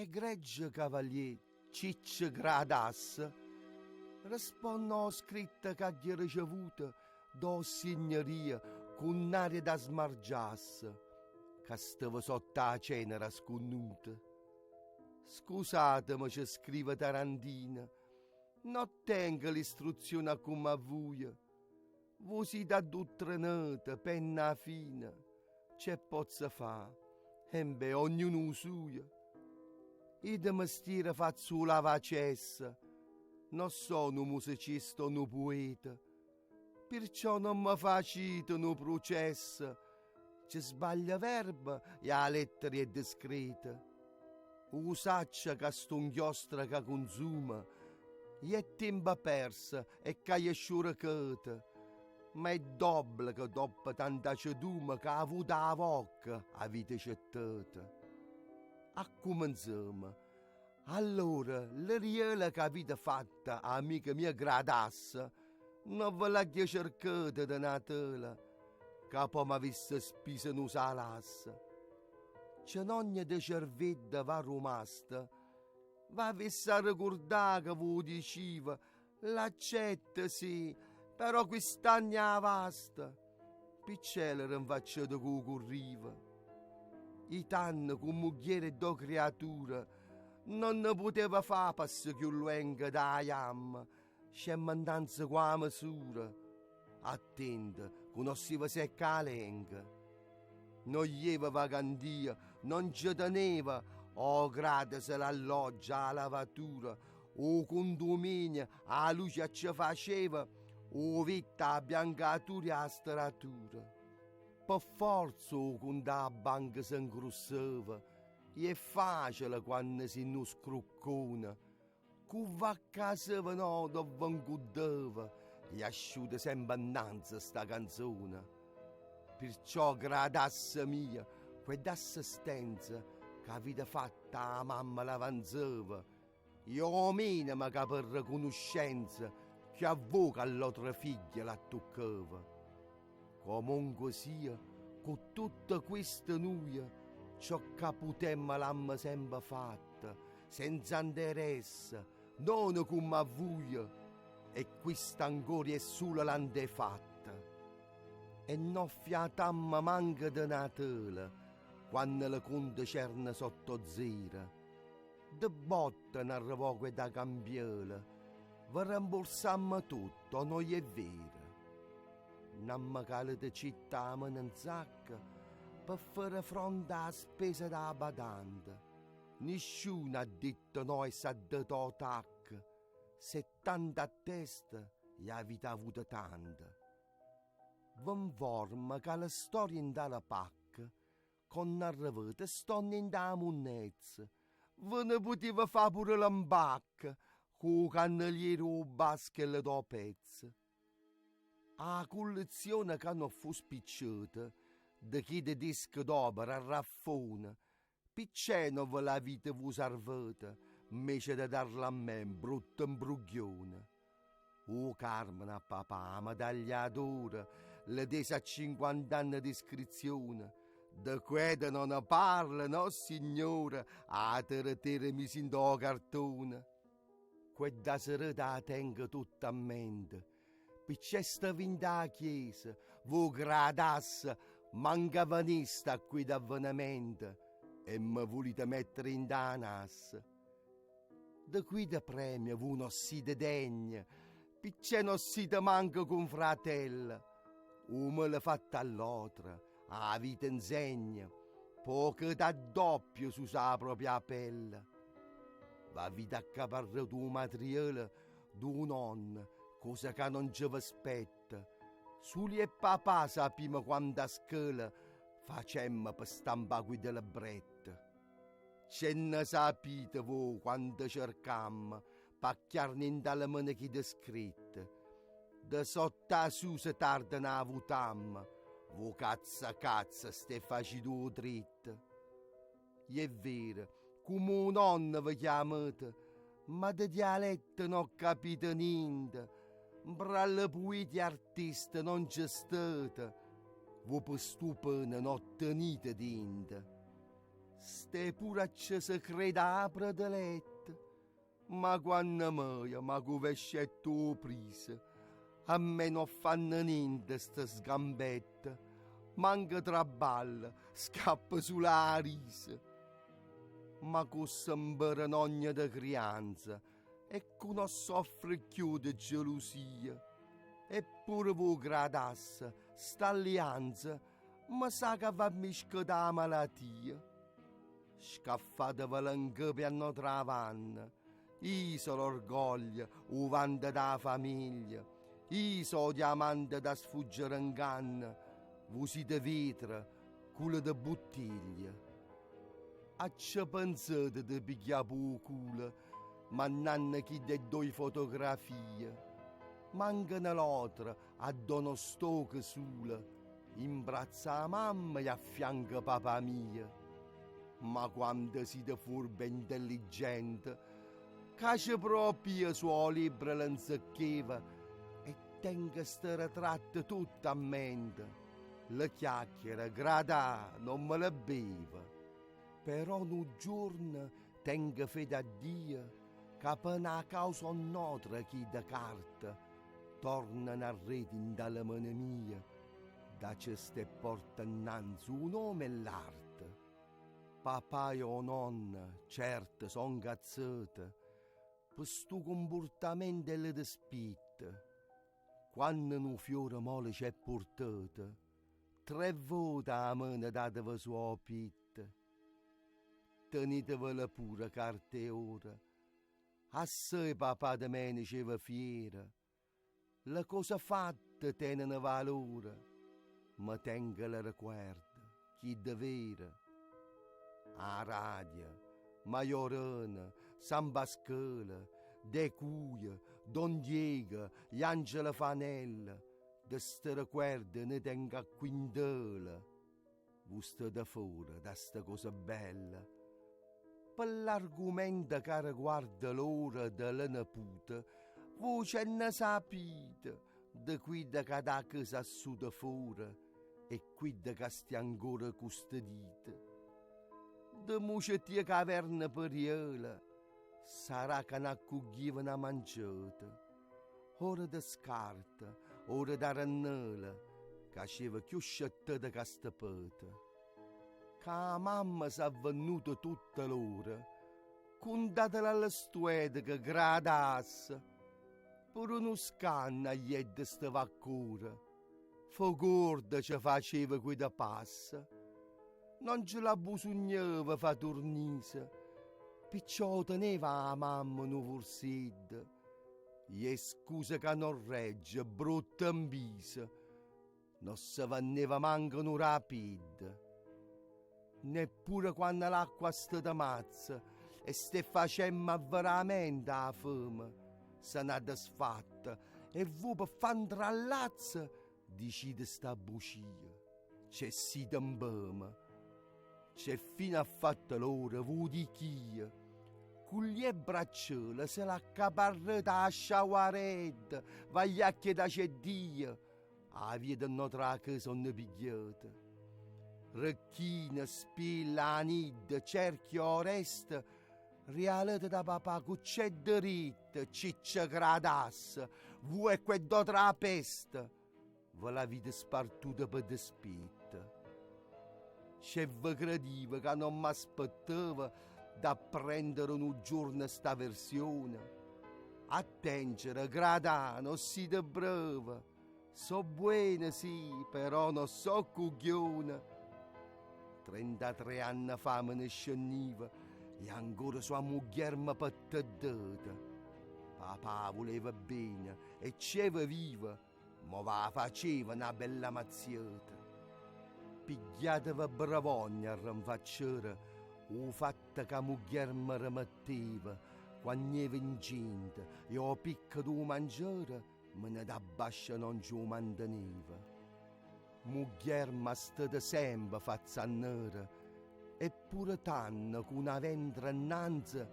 Egreggio cavalier Ciccio Gradasso risponne 'o scritto ch'aggio ricevuto da 'ossignoria cu n'aria da smargiasso ca steva sotto 'a cenere ascunnuta. Scusateme ce scrive Tarantino, no tengo l'istruzione comme a vuje. Vu site adduttrenate, penna fina, ce pozzo fa'? Embè, ognuno 'o sujo. Io de mestiere faccio 'o lavacessa, non so' nu musicista o nu pueta, pirciò non me facite nu processo, ce sbaglio verbo e 'a lettera è discreta. 'O saccio ca stu 'nchiostro ca consuma è tiempo perso e ca è sciurecato, ma è d'obbligo doppo tanta ceduma ca avuto 'a vocca avite cettato. Accumenzamo. Allora, le riele che avite fatta, amica mia Gradasso, non ve l'aggio cercate de na tela, ca po' m'avisse spiso nu salasso. Ce n'ogne de cervedda v'ha rumasta, v'avesse a ricurdà che v'o diciva, l'accetta sì, però quist'anno avasta. Piccè le rinfacciate cu curriva. I tanno cu mugliere e do creature non ne poteva fa passo chiù luengo da jamma, scemma 'nnanze cu 'a mesura, attento che non si secca 'a lenga. Non jeva vacantia, non ce teneva, o gratis l'alloggio, 'a lavatura, 'o condominio, 'a luce ce faceva, 'o vitto, 'a biancatura e 'a stratura. Per forza 'o conto 'a banca si ingrussava, e è facile quando si nu scruccone, cu va a casa no dove incudeva, e asciuta sempre innanzi sta canzone. Perciò gradasse mia, quell'assistenza che avete fatta a mamma l'avanzava, io minima che per riconoscenza che a voi che all'altra figlia la toccava. Comunque sia, con tutta questa noia, ciò che potemmo l'hammo sempre fatta, senza interesse, non come a voi, e questa ancora è solo l'antefatta. E non fiatammo manco de Natale, quando le conte c'erano sotto zero. De botta n'arrivò quella cambiola, vi rimborsammo tutto, non è vero. N'ammo calata città in sacca per fare fronte alla spesa da badante. Nessuno ha detto no e s'ha dato tac. 70 a testa e avete avuto tanto. V'informo che la storia in dalla pacca con arrivate stanno in da monnezza. Ve ne poteva fare pure l'imbacca con canneliere o baschele do pezzo. A collezione che non fu spicciata, de chi de disco d'opera a raffone, perché non ve l'avete voi salvata, invece di darla a me, brutto imbruglione. O Carmine a papà, medaglia d'oro, le dese a 50 anni di iscrizione. De queda non ne parla, no signore, a tere tere mi sinto cartone. Quella sera la tengo tutta a mente, perché sta vinta a chiesa, vo gradasse, manca venista qui d'avvenimento, e mi volete mettere in danas. De qui de premio vu non siete degni, perché non siete manco con fratello. O me l'ha fatta all'altra, a vita insegna, poco da doppio su sa propria pelle. Va vita a caparra tu materiale du nonno, cosa che non ci aspetta. Suli e papà sappiamo quanta scala facemmo per stampare qui delle brette. Ce ne sapete voi quando cercammo pacchiarne dalle mani chi descritte. De sotto a su se tarda na vutamma, vo cazza cazza ste facito dritto. E è vero, come un nonno vi chiamate, ma di dialetto non ho capito niente. Bralle poeti artisti non c'è state, voi per stupene non tenete dente. Ste pure a ce se crede 'a prediletta. Ma quanno maje ma cuvescette 'o priso, a me non fanno niente ste sgambette, manco traballa, scappa sulo 'a risa. Ma cu semperenogna de crianza e cu non soffre cchiù de gelusia, eppure vu gradasse st'allianza, me sa che v'ammiscate 'a malatia. Scaffatevela 'ncapo a n'otra vanna. Io so' l'orgoglio, 'o vanto d' 'a famiglia. Io so' 'o diamante da sfuggere 'nganna. Vu site vetro, culo de buttiglia. A ce pensate de piglià p' 'o culo, mannanno chi de doi fotografie? Mancano l'otra, addò non stoco sulo, in braccia 'a mamma e a fianco papà mio. Ma quanto siete furbe e intelligente, ca ce proprio su 'o libro l'nzeccheva e tengo sti ritratti tutti a mente. Le chiacchiere, gradà, non me le bevo. Però nu giorno tengo fede a Dio ca pe na causa o n'otra chi de carta tornano arreto int'a le mani mie, da ce ste porta 'nnanze 'o nome e l'arte. Papà e 'o nonno, certo, so' 'ncazzate pe stu comportamento e le despitte. Quanno nu fiore mole c'è purtato, tre vote 'a mano dateve su 'o pitto. Tenitevela pure carta 'e oro. Assai papà de me diceva fiera. Le cose fatte teneno valore, me tengo le ricordo, chi de vero. A radio, Majorana, San Pasquale, De Cuia, Don Diego, Angelo Fanella, de ste ricordi ne tengo a quintela. Vu state fora da sta cosa bella. Per l'argomento che riguarda l'ora della nipote, voi ce ne sapete di quella che da che s'assuta fuori e quella che stia ancora custodita. De mucettia caverna periola, sarà che n'accoglieva una mangiata. Ora de scarta, ora da rennela, che aveva più scettata che stepeta. Che la mamma s'è venuta tutta l'ora, contatela alla stueta che gradasse, pure uno scanno gli stava a cura. Fogorda ci faceva quella passa. Non ce la bisognava fa tornise, perciò teneva la mamma un forsiddo. E scusa che non regge, brutta imbisa, non se vanneva manco un rapid. Neppure quando l'acqua sta mazza e ste facemmo veramente la fame, se n'ha disfatta e vu per far intrallazzo decide sta bucia. C'è si imbema. C'è fino a fatta l'ora, vu di chi? Con le bracciole se l'accaparrata a sciaguaredda, vai a chiedere c'è Dio, a via del nostra che sono pigliate. Recchina, spilla, anidda, cerchio, resta, rialate da papà, cuccè diritta, ciccia gradasse, voi e quell'altra peste, ve la vita spartuta per dispetto. Se vi crediva che non mi aspettava da prendere un giorno sta versione. Attengere, gradano, siete brava. So buona sì, però non so cuglione. 33 anni fa me ne scenniva e ancora sua moglie mi pattadata. Papà voleva bene e c'era viva, ma va faceva una bella mazziata. Pigliateva bravogna a rinfacciare o fatto che moglie mi rimetteva quando ero incinta e o picco do mangiare me ne da bascia non ci manteneva. Moglie mi stata sempre fazzannera, eppure tanto con una ventre innanzi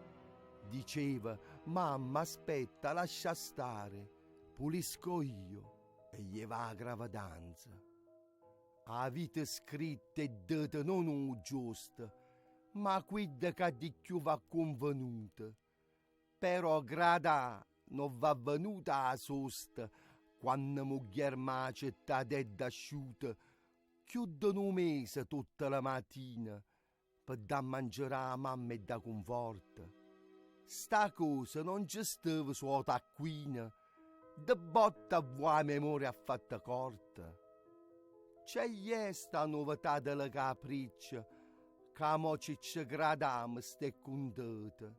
diceva mamma aspetta lascia stare, pulisco io e gli va a gravidanza. A vita scritta e data non è giusta, Ma quidde ca di cchiù v'ha cunvenute. Però gradà non v'ha venuta 'a sosta quanno mugghierma 'a cittadedda asciuta cchiù de nu mese tutte le matine pe dà mangiare 'a mamma e da conforto. Sta cosa non ce steva su 'o taccuino, de botta a vuò 'a memoria ha fatta corta. C'è je sta novità de le capricce ca mo ci ce gradamo ste cuntete.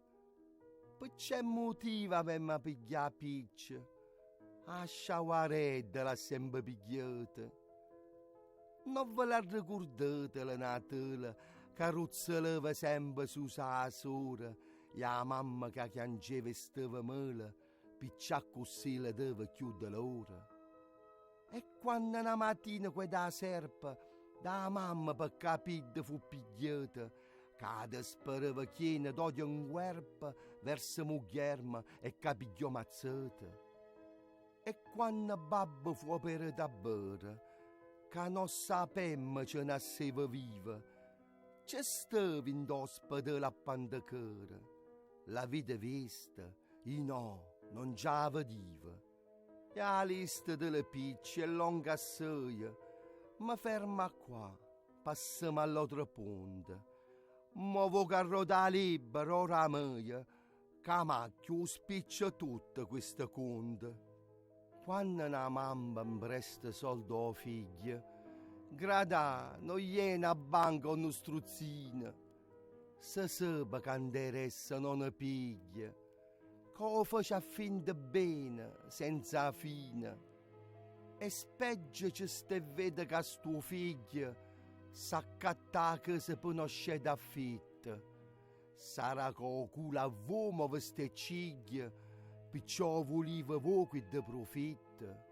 Pe c'è motivo avemma piglià picce? 'A sciaguaredda l'ha sempre pigliata. Non ve l'arricordate la Natale che ruzzolava sempre su sa sora e 'a mamma che chiangeva e steva male, piccià accussì le deva cchiù dolore. E quanno na mattina quella serpa da mamma pe capidde fu pigliata, che desperava chiena d'odio in guerpa verso muglierma e che pigliò mazzate. E quanno babbo fu per da bere, che non sapemmo ce nasceva viva, ce stava in ospedale a Pandachere. La vita vista, i no, non già vediva. E 'a lista delle picce è longa assai, ma ferma qua, passiamo all'altro punto. Mo vo carro da libero, ora mia, che 'a macchia spiccia tutta questa conta. Quando una mamma presta soldi ao figlio, gradà non è una banca o uno struzzino. Se sape che interesse non piglia, che o face a fin de bene, senza fine. E speggio ci ste vede che sto figlio s'accatta che se conosce d'affitto. Sarà che o culo a voi vi ste ciglia, perciò voliva voi qui de profitto.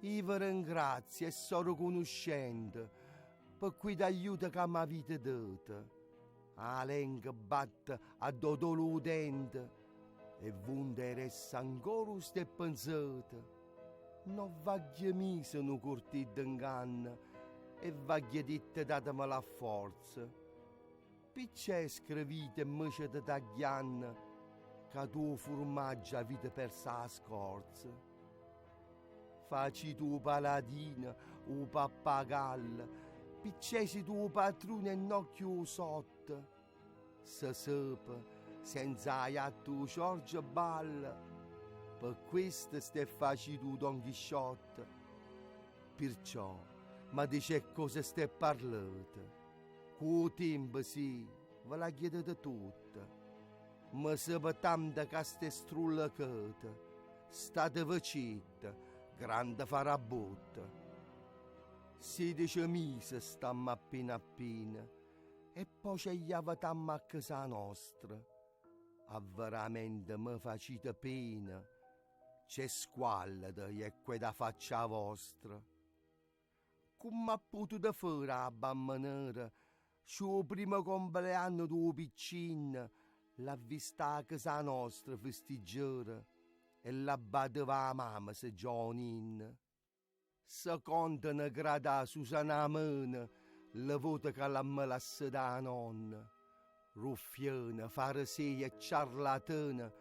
Io vi ringrazio e sono riconoscente per quell'aiuto che mi avete dato. 'A lingua batte a dodolo dente e voi interessa ancora ste pensate. Non v'aggia miso un cortito inganno e v'aggia detto datemi la forza. Perché scrivete e mi siete tagliando che tuo formaggio avete perso la scorza? Faci tu paladino, o pappagallo, perché sei tu padrone e non chiù sotto. Se sepe, senza iatto Giorgio balla, per questo ste faci tu Don Chisciotte. Perciò, ma dice cosa ste parlate? Cu tempo sì, ve la chiedete tutta. Ma se per tanto che ste strullacate, state vecetta, grande farabutta. 16 mesi stammo appena appena e poi ci iavetammo a casa nostra. A veramente mi facite pena, c'è squallida e quella faccia vostra. Come ha potuto fare a bambinera, suo primo compleanno tuo piccino, l'ha vista a casa nostra festeggiare e la batteva la mamma se Giovanin. Se contano gradà Susana mano, le volte che la melasse da nonna. Ruffiana, farisei e ciarlatana,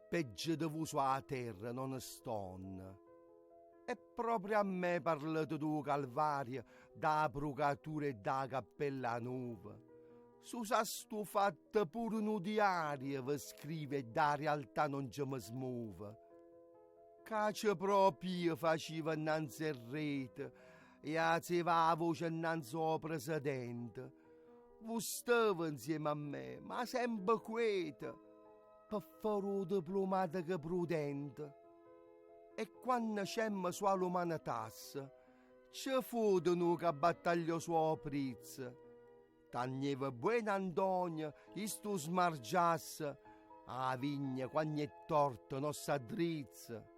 peggio di voi sulla terra non stonno. E proprio a me parlate tu Calvario, da purgatura e da cappella nuova. Su sa sto fatto pure un diario, vi scrive e da realtà non ci mi smuove. Che proprio faceva innanzi a rete e alzava la voce innanzi al presidente. Voi stava insieme a me, ma sempre quieta, per fare un diplomatico prudente. E quando c'emma su l'umana tassa, ci fu di noi che battagliò su prizza. Tagneva buon Antonio, isto smargiasse, a vigna quando è torta non s'addrizza.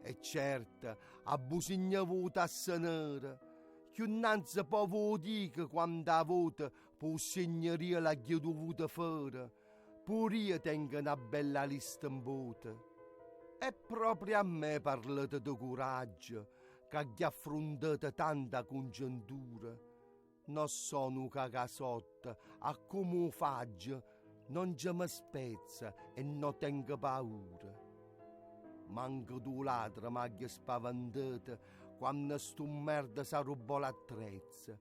E certo, a busigna tassa nera, che innanzi poi vo dica quando a vota pu signoria l'ha dovuta fare, pure io tengo una bella lista in bota. E proprio a me parlate di coraggio, che ha affrontato tanta congiuntura. No so nu cacasott, a come 'o faggio, non ce me spezza e no tengo paura. Manco du ladro m'aggio spaventat quando stu merda s'arrubbò l'attrezzo.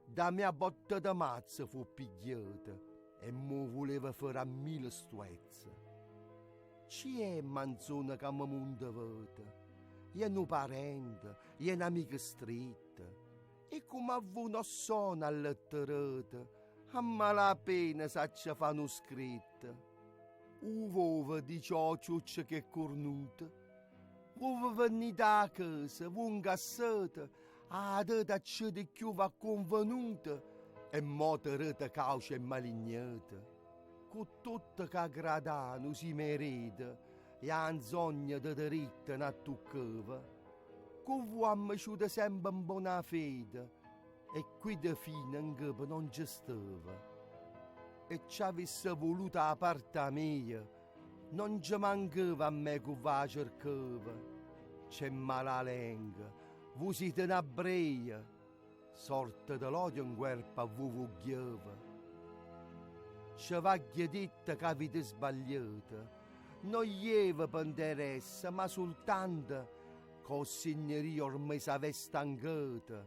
Da mia botta de mazza fu pigliata e mo voleva fare a mille stuezze. Ci è manzona che mi monta vita? È nu parente, è un amico stretto. E come a voi non sono alletterata, a malapena saccia fa uno scritto. U vove dice oh ciuccia che cornuta. Voi venite a casa, voi incassate, a data c'è di più va convenuta e mo te rete cauce e malignata. Con tutto che gradano si merita e a nzogna de diritta na toccava. Con voi am ciuta sempre in buona fede e qui de fine in capo non ci stava. E ci avesse voluto la parte mia, non ci mancava a me che va cercava. C'è malalenga, voi siete un'ebrea, sorte de l'odio in corpo a voi vogliava. Ci vaglia detto che avete sbagliato, non ieva per interesse, ma soltanto che signoria ormai s'aveva stancata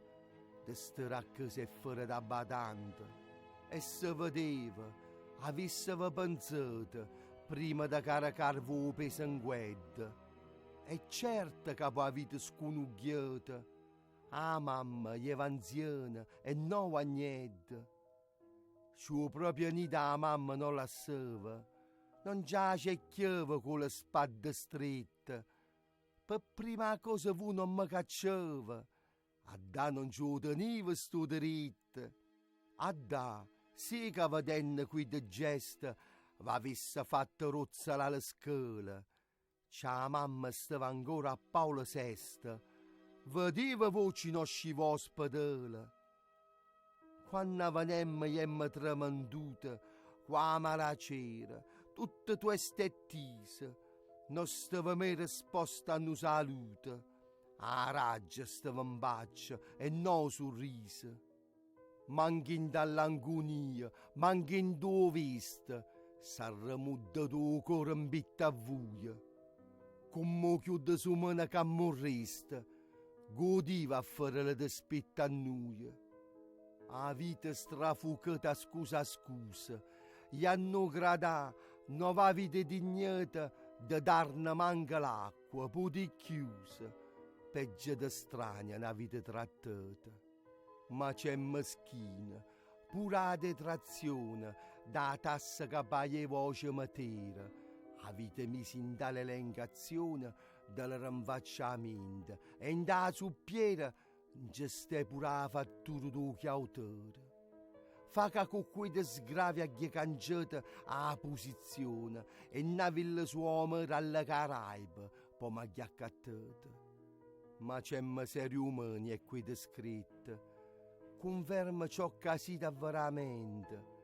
di stare a casa e fare da badante. E se vedeva, avessero pensato prima di caricarvi il peso in guerra. E certo che poi avete sconugliato. Ah mamma, eva anziana e non a niente. Suo proprio nido la mamma non la sapeva, non già cerchiava con le spalle strette. Per prima cosa voi non mi cacciava, a da non ci teniva sto diritto. A da, sì che vedendo qui de gesto, v'avesse fatto rozzolare la scala. C'è mamma stava ancora a Paolo VI, vedeva voci non scivò ospedale. Quando venemmo iemmo tramanduta, qua mala c'era, tutte tue stettise, non stava mai risposta a nu saluto. A raggia stava in bacio e no sorriso. Manchi dall'angonia, manchi in tua vista, s'arramudda tuo cuore in bitta a vuia. Come chiude su mano che morresta, godiva a fare le despette a noi. A vita strafucata scusa scusa, gli hanno gradà, non va vita dignità de darne manca l'acqua, pure chiusa, peggio de strania una vita trattata. Ma c'è meschina, pure la detrazione, da tassa che paievo o cimitero, avete messo in tale elencazione della rinfacciamento e in da suppiera non c'è pure la fattura do chiautore. Fa che con quei sgravi a cangiata a posizione e navilla su uomo alla Caraibe, poi m'ha accattato. Ma c'è serio umani e qui descritto. Conferma ciò che si dà veramente.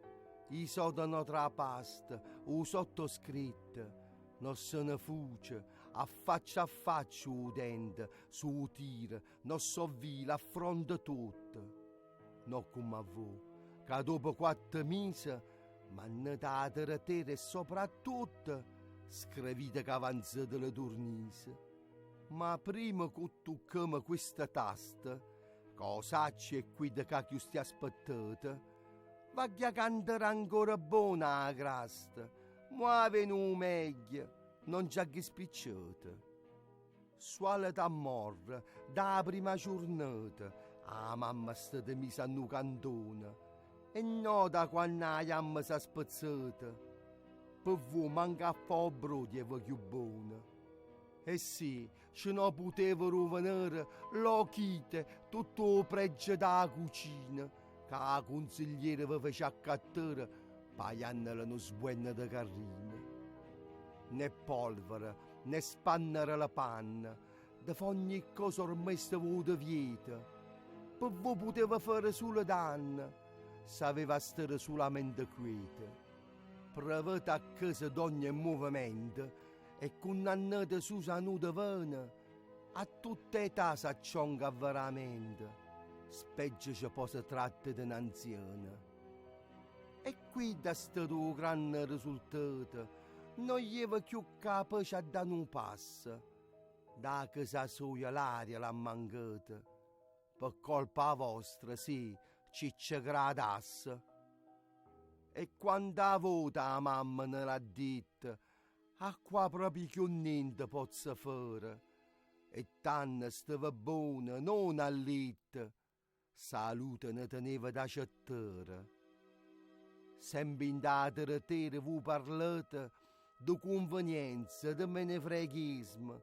I sodono tra pasta, o sottoscritto, non se ne fuce, a faccia a faccia udente, su tiro, non so vila, affronta tutto. No come a voi, che dopo 4 mesi m'hanno terra e soprattutto scrivete che avanzate le tornise. Ma prima che tocchiamo questa tasta, cosa c'è qui da che stia aspettate, vaglia cantare ancora buona la grasta, muove nu meglio, non già che spicciate. Suole da morre, da prima giornata, a mamma state misa a nu cantone, e no da quando la jamma s'è spezzata. Per voi manca a fa brodo e più buona. E sì, se non potevo rovinare l'occhite tutto il pregio della cucina, che la consigliera vi fece accattare, pagandole uno sbuenno di carrina. Né polvere, né spannere la panna, da ogni cosa ormai stavo di vita. Per voi poteva fare solo danno, s'aveva stare solamente quieta. Prevete a casa d'ogni movimento e condannate su sa nuda vena, a tutta età s'accionga veramente. Specie ce po' se tratta de n'anziano. E quiddo è stato 'o granne risultato, non jeva cchiù capace a dà nu passo. Da casa soja l'aria l'ha mancata. Pe colpa vostra, sì, Ciccio Gradasso. E quanta vota 'a mamma ne l'ha ditto, a qua proprio cchiù niente pozzo fare. E tanno steva buono, non a litto, salute ne teneva da cettera. Sempe int' 'a tertera vu parlate de convenienza, de menefreghismo,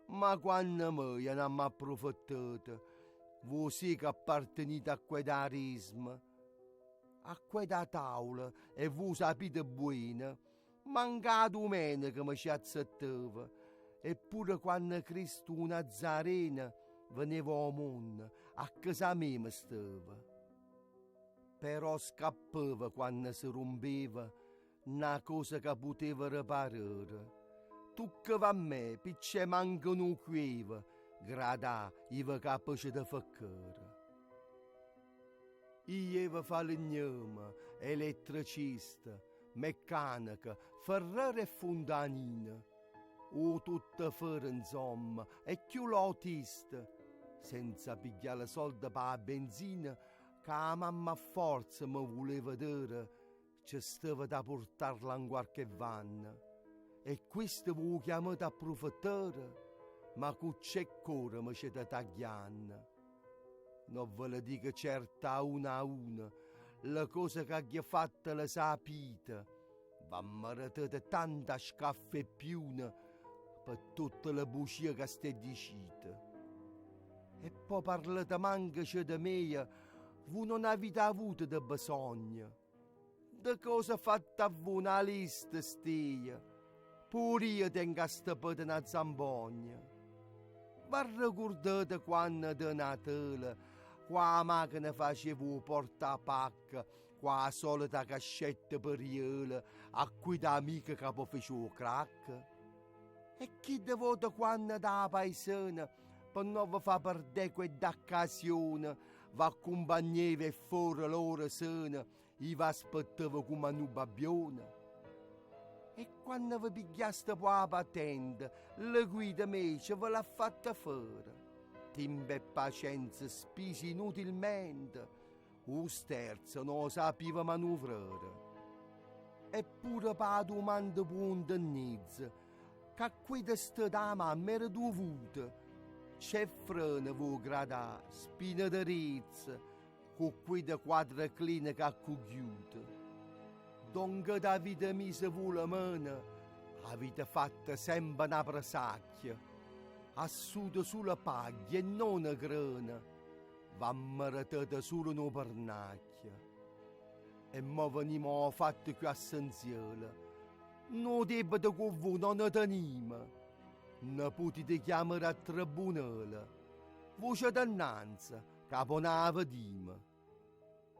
ma quanno maje n'ammo approfittato, voi sì che appartenite a quedarismo. A queda tavola, e voi sapite buono, manco 'a domenica me ci azzettava, e pure quanno Cristo 'o Nazareno veneva 'o munno, a casa mia me steva. Però scappava quanno se rompeva na cosa che poteva riparare. Tuccava a me, picché manco nu chiueva, gradà iva capace de feccare. Io eva falegname, elettricista, meccanica, ferrero e funtanino. 'O tutto fere insomma, e cchiù l'autista, senza piglià le solde p' 'a benzina che 'a mamma a forza me vuleva dare, ce steva da purtarla 'n qualche vanna. E questo ve 'o chiamate approfittare? Ma cu c'è core me ce te taglianno? Non ve le dico certo a una a una, le cose che aggio fatte le sapite. V'ammeretate tanta scaffe e piune pe tutte le bucie che ste dicite. E poi parlate manco ce de me, voi non avete avuto de bisogno. De cosa fatta a voi una lista stia, pure io tengo a stepete una zampogna. V'arricordate quanno de Natale, qua 'a macchina faceva 'o portapacca, cu 'a solita cascetta per riele a quida amica ca po' fece 'o crack? E chi de vota quanno da 'a paesana, pe non ve fa perdere quell'occasione, v'accumpagneva e fore l'ora sena, io v'aspettavo come a nu babbione? E quanno vi pigliaste po' 'a patente, la guida invece ve l'ha fatta fare. Tempo e pazienza spisi inutilmente, 'o sterzo non 'o sapeva manovrare. Eppure p' 'a domanda p' 'o 'ndennizzo, che quella stata 'a mamma era dovuta, c'è freno vuò gradà, spina de rizza, cu quida quadra clinica ha cugghiuto. Donca t'avite miso voi la mano, avite fatta sempre na presacchia, assuta sulla paglia e non grana, v'ammeretate solo nu pernacchio. E mo venimo 'o fatto cchiù essenziale, nu debito cu voi non ne tenimo, ne potete chiamare a tribunale, voce d'annanzi, ca po' n' 'a vedimo.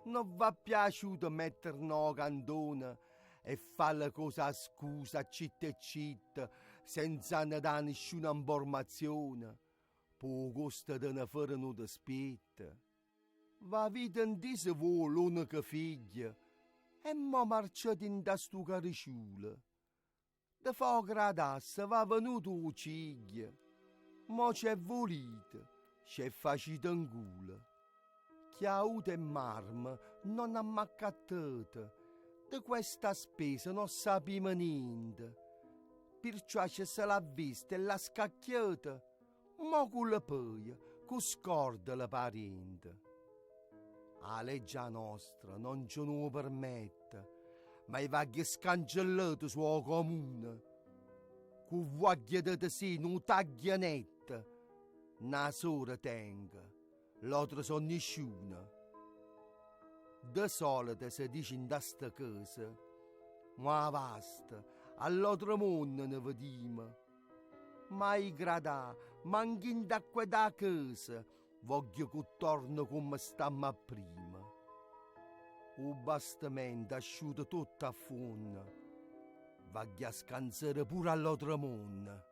Non v'ha piaciuto mettere no cantone e fa le cose a scusa, citta e citta, senza ne dà nessuna informazione, p' 'o costo de ne fare nu dispetto. V'avite ntiso voi l'unica figlia e mo marciate int'a stu cariciulo. De fa 'o gradasso v'ha venuto 'o ciglio, mo ce vulite, ce facite 'nculo. Chiaute e marme non amm'accattate, de questa spesa non sapimo niente, pirciò ce se l'ha vista e l'ha scacchiata, mo cu le peia, cu scorda le parente. 'A legge nostra non ce lo permette, ma i vagli scancellati su 'o comune. Cu voglia de sì nu taglia netto, na sola tengo, l'altra so nessuno. De solito si dice in sta casa, ma basta, all'altro mondo ne vediamo. Mai gradà, manco in quella casa, voglio che torno come stammo a prima. O bastimento asciuto tutto a fondo, voglio scansare pure all'altro mondo.